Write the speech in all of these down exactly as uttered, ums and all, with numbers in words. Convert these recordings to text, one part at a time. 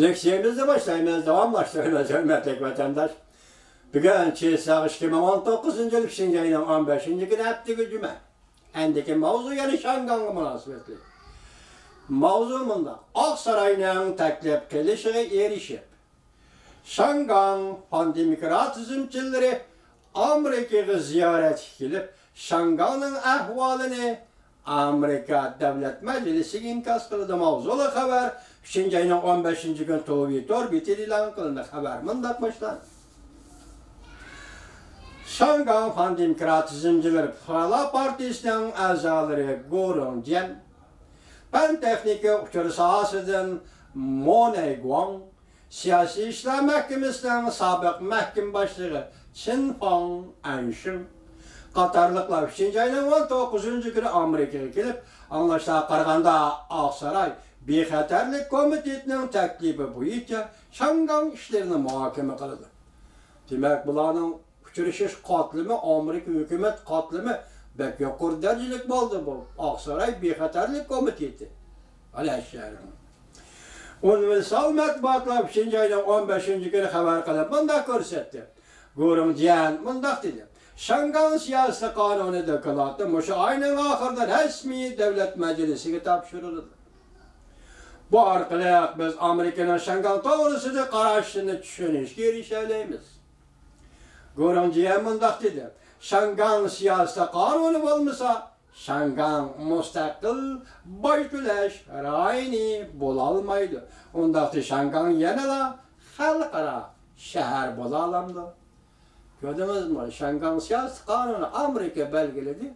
لېكسىيەمىزنى باشلايمىز، داۋاملاشتۇرىمىز، ھۆرمەتلىك ۋەتەنداش. بۈگۈن چېساق ئىككى مىڭ ئون توققۇزىنچى يىل ئۈچىنچى ئاينىڭ ئون بەشىنچى كۈنى، ھەپتىگە جۈمە. ئەندىكى ماۋزۇ يەنە شياڭگاڭغا مۇناسىۋەتلىك. ماۋزۇ مۇنداق: ئاقساراينىڭ تەكلىپ قىلىشىغا ئېرىشىپ، شياڭگاڭ پان دېموكراتىزمچىلىرى ئامېرىكىغا زىيارەتكە كېلىپ، شياڭگاڭنىڭ ئەھۋالىنى ئامېرىكا دۆلەت مەجلىسىگە ئىنكاس قىلىدۇ. ماۋزۇلۇق خەۋەر ئۈچىنچى ئاينىڭ ئون بەشىنچى كۈنى توۋېيتور بېتىدە ئېلان قىلىندى. خەۋەر مۇنداق باشلاندى. شياڭگاڭ پان دېموكراتىزمچىلىرى پۇقرالار پارتىيىسىنىڭ ئەزالىرى گو رۇڭجيەن، پەن تېخنىكا ئۇچۇر ساھەسىدىن مو نەيگۇاڭ، سىياسىي ئىشلار مەھكىمىسىنىڭ سابىق مەھكىمە باشلىقى چىن فاڭ ئەنشىڭ قاتارلىقلار ئۈچىنچى ئاينىڭ ئون توققۇزىنچى كۈنى ئامېرىكىغا كېلىپ، ئاڭلاشلارغا قارىغاندا، ئاقساراي بىخەتەرلىك كومىتېتىنىڭ تەكلىپى بويىچە شياڭگاڭ ئىشلىرىنى مۇھاكىمە قىلىدۇ. دېمەك، بۇلارنىڭ ئۇچرىشىش قاتلىمى، ئامېرىكا ھۆكۈمەت قاتلىمى بەك يۇقىرى دەرىجىلىك بولدى بۇ ئاقساراي بىخەتەرلىك كومىتېتى. ئەلەششەرىڭ. ئۇنىۋېرسال مەتبۇئاتلار ئۈچىنچى ئاينىڭ ئون بەشىنچى كۈنى خەۋەر قىلىپ مۇنداق كۆرسەتتى. گو رۇڭجيەن مۇنداق دېدى: شياڭگاڭ سىياسىتى قانۇنى دوكلاتى مۇشۇ ئاينىڭ ئاخىرىدا رەسمىي دۆلەت مەجلىسىگە تاپشۇرۇلىدۇ. بۇ ئارقىلىق بىز ئامېرىكىنىڭ شياڭگاڭ توغرىسىدىكى قاراشلىرىنى چۈشىنىشكە ئېرىشەلەيمىز. گو رۇڭجيەن مۇنداق دېدى: شياڭگاڭ سىياسىتى قانۇنى بولمىسا، شياڭگاڭ مۇستەقىل باج تۆلەش رايونى بولالمايدۇ. ئۇنداقتا شياڭگاڭ يەنىلا خەلقئارا شەھەر بولالامدۇ؟ كۆردىڭىزمۇ؟ شياڭگاڭ سىياسىي قانۇنى ئامېرىكا بەلگىلىدى.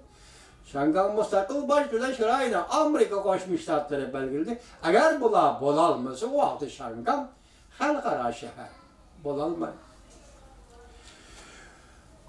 شياڭگاڭ مۇستەقىل باج تۆلەش رايونى ئامېرىكا قوشما شتاتلىرى بەلگىلىدى. ئەگەر بۇلار بولالمىسا، ئۇ ۋاقىتتا شياڭگاڭ خەلقئارا شەھەر بولالمايدۇ.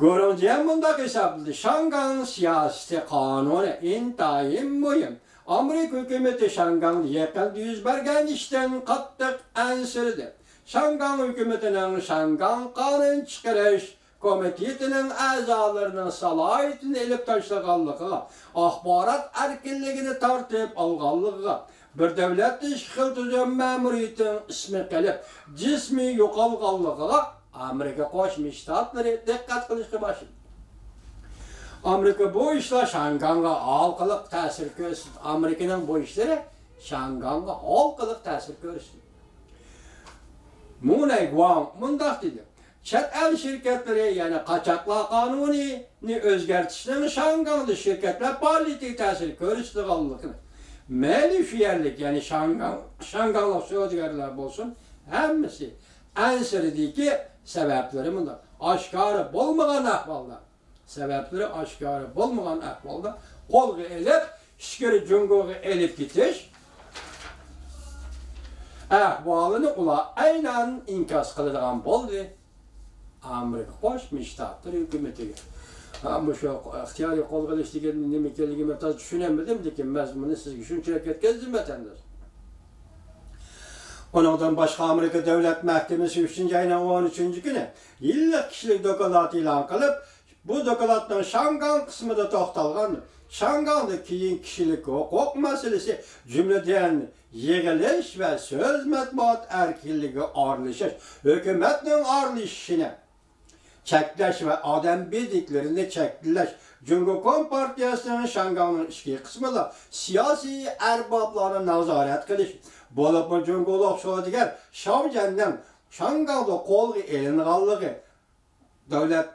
گو رۇڭجيەن مۇنداق ھېسابلىدى: شياڭگاڭ سىياسىتى قانۇنى ئىنتايىن مۇھىم. ئامېرىكا ھۆكۈمىتى شياڭگاڭدا يېقىندا يۈز بەرگەن ئىشتىن قاتتىق ئەنسىرىدى. شياڭگاڭ ھۆكۈمىتىنىڭ شياڭگاڭ قانۇن چىقىرىش كومىتېتىنىڭ ئەزالىرىنىڭ سالاھىيىتىنى ئېلىپ تاشلىغانلىقىغا، ئاخبارات ئەركىنلىكىنى تارتىپ ئالغانلىقىغا، بىر دۆلەتتە ئىككى خىل تۈزۈم مەمۇرىيىتىنىڭ ئىسمى قېلىپ، جىسمى يوقالغانلىقىغا ئامېرىكا قوشما شتاتلىرى دىققەت قىلىشقا باشلىدى. ئامېرىكا بۇ ئىشلار شياڭگاڭغا ھالقىلىق تەسىر كۆرسىتىدۇ. ئامېرىكىنىڭ بۇ ئىشلىرى شياڭگاڭغا ھالقىلىق تەسىر كۆرسىتىدۇ. مو نەيگۇاڭ مۇنداق دېدى: چەت ئەل شىركەتلىرى، يەنى قاچاقلار قانۇنىنى ئۆزگەرتىشنىڭ شياڭگاڭدا شىركەتلەر پائالىيىتىگە تەسىر كۆرسىتىدىغانلىقىنى، مەيلى شۇ يەرلىك، يەنى شياڭگاڭ، شياڭگاڭلىق سودىگەرلەر بولسۇن، ھەممىسى ئەنسىرىدىكى سەۋەبلىرى مۇنداق: ئاشكارا بولمىغان ئەھۋالدا، سەۋەبلىرى ئاشكارا بولمىغان ئەھۋالدا قولغا ئېلىپ، ئىچكىرى جۇڭگوغا ئېلىپ كېتىش ئەھۋالىنى ئۇلار ئەينەن ئىنكاس قىلىدىغان بولدى. ئامېرىكا قوشما شتاتلىرى ھۆكۈمىتىگە. ھە، مۇشۇ ئىختىيارىي قولغا ئېلىش دېگەن نېمە ئىكەنلىكىنى مەن تازا چۈشىنەلمىدىم، لېكىن مەزمۇنىنى سىزگە شۇنچىلىك يەتكۈزدۈم، ۋەتەنداش. ئۇنىڭدىن باشقا، ئامېرىكا دۆلەت مەھكىمىسى ئۈچىنچى ئاينىڭ ئون ئۈچىنچى كۈنى يىللىق كىشىلىك دوكلات ئېلان قىلىپ، بۇ دوكلاتنىڭ شياڭگاڭ قىسمىدا توختالغان، شياڭگاڭدا كېيىن كىشىلىك ھوقۇق مەسىلىسى، جۈملىدىن يىغىلىش ۋە سۆز، مەتبۇئات ئەركىنلىكىگە ئارىلىشىش، ھۆكۈمەتنىڭ ئارىلىشىشىنى چەكلەش ۋە ئادەم بېدىكلىرىنى چەكلەش، جۇڭگو كومپارتىيەسىنىڭ شياڭگاڭنىڭ ئىچكى قىسمىدا سىياسىي ئەربابلارنى نازارەت قىلىش، بولۇپمۇ جۇڭگولۇق سودىگەر شاۋ جيەننىڭ شياڭگاڭدا قولغا ئېلىنغانلىقى، دۆلەت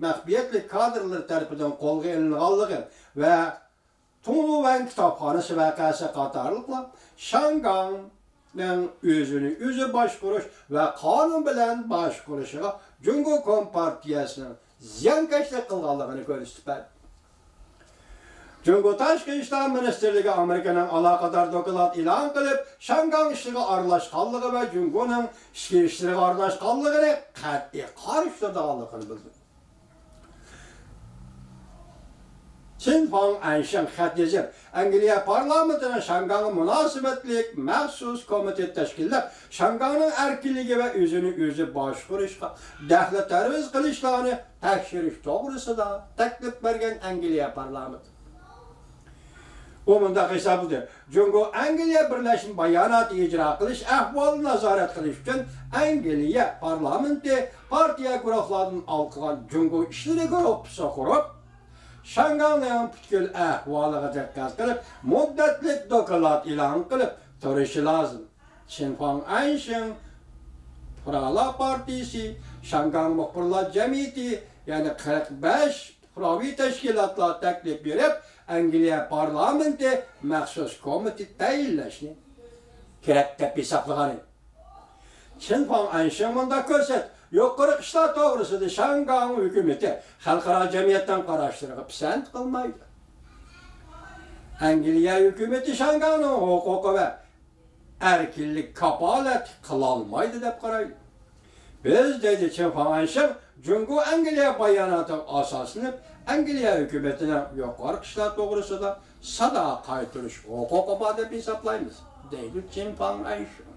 مەخپىيەتلىك كادىرلىرى تەرىپىدىن قولغا ئېلىنغانلىقى ۋە تۇڭلۇۋەن كىتابخانىسى ۋەقەسى قاتارلىقلار شياڭگاڭنىڭ ئۆزىنى ئۆزى باشقۇرۇش ۋە قانۇن بىلەن باشقۇرۇشىغا جۇڭگو كومپارتىيەسىنىڭ زىيانكەشلىك قىلغانلىقىنى كۆرسىتىپ بەردى. جۇڭگو تاشقى ئىشلار مىنىستىرلىكى ئامېرىكىنىڭ ئالاقىدار دوكلات ئېلان قىلىپ، شياڭگاڭ ئىشىغا ئارىلاشقانلىقى ۋە جۇڭگونىڭ ئىچكى ئىشلىرىغا ئارىلاشقانلىقىنى قەتئىي قارشى تۇرىدىغانلىقىنى بىلدۈردى. چىن فاڭ ئەنشىڭ خەت يېزىپ، ئەنگلىيە پارلامېنتىنىڭ شياڭگاڭغا مۇناسىۋەتلىك مەخسۇس كومىتېت تەشكىللەپ، شياڭگاڭنىڭ ئەركىنلىكى ۋە ئۆزىنى ئۆزى باشقۇرۇشقا دەخلى تەرۇز قىلىشلارنى تەكشۈرۈش توغرىسىدا تەكلىپ بەرگەن ئەنگلىيە پارلامېنتى. ئۇ مۇنداق ھېسابلىدى: جۇڭگو ئەنگلىيە بىرلەشمە باياناتى ئىجرا قىلىش ئەھۋالىنى نازارەت قىلىش ئۈچۈن ئەنگلىيە پارلامېنتى پارتىيە گۇرۇھلاردىن ھالقىغان جۇڭگو ئىشلىرى گۇرۇپپىسى قۇرۇپ، شياڭگاڭنىڭ پۈتكۈل ئەھۋالىغا دىققەت قىلىپ، مۇددەتلىك دوكلات ئېلان قىلىپ تۇرۇشى لازىم. چېن فاڭ ئەنشىڭ، پۇقرالار پارتىيىسى، شياڭگاڭ مۇخبىرلار جەمئىيىتى، يەنى قىرىق بەش پۇقراۋى تەشكىلاتلار تەكلىپ بېرىپ، ئەنگلىيە پارلامېنتى مەخسۇس كومىتېت تەيىنلەشنى كېرەك دەپ ھېسابلىغان ئىدى. چېن فاڭ ئەنشىڭ مۇنداق كۆرسەت، يۇقىرىقى ئىشلار توغرىسىدا شياڭگاڭ ھۆكۈمىتى خەلقئارا جەمئىيەتنىڭ قاراشلىرىغا پىسەنت قىلمايدۇ. ئەنگلىيە ھۆكۈمىتى شياڭگاڭنىڭ ھوقۇقى ۋە ئەركىنلىك كاپالەت قىلالمايدۇ دەپ قارايدۇ. بىز، دەيدۇ چېن فاڭ ئەنشىڭ، جۇڭگو ئەنگلىيە باياناتىغا ئاساسلىنىپ، ئەنگلىيە ھۆكۈمىتىنىڭ يۇقىرىقى ئىشلار توغرىسىدا سادا قايتۇرۇش ھوقۇقى بار دەپ ھېسابلايمىز، دەيدۇ چېن فاڭ ئەنشىڭ.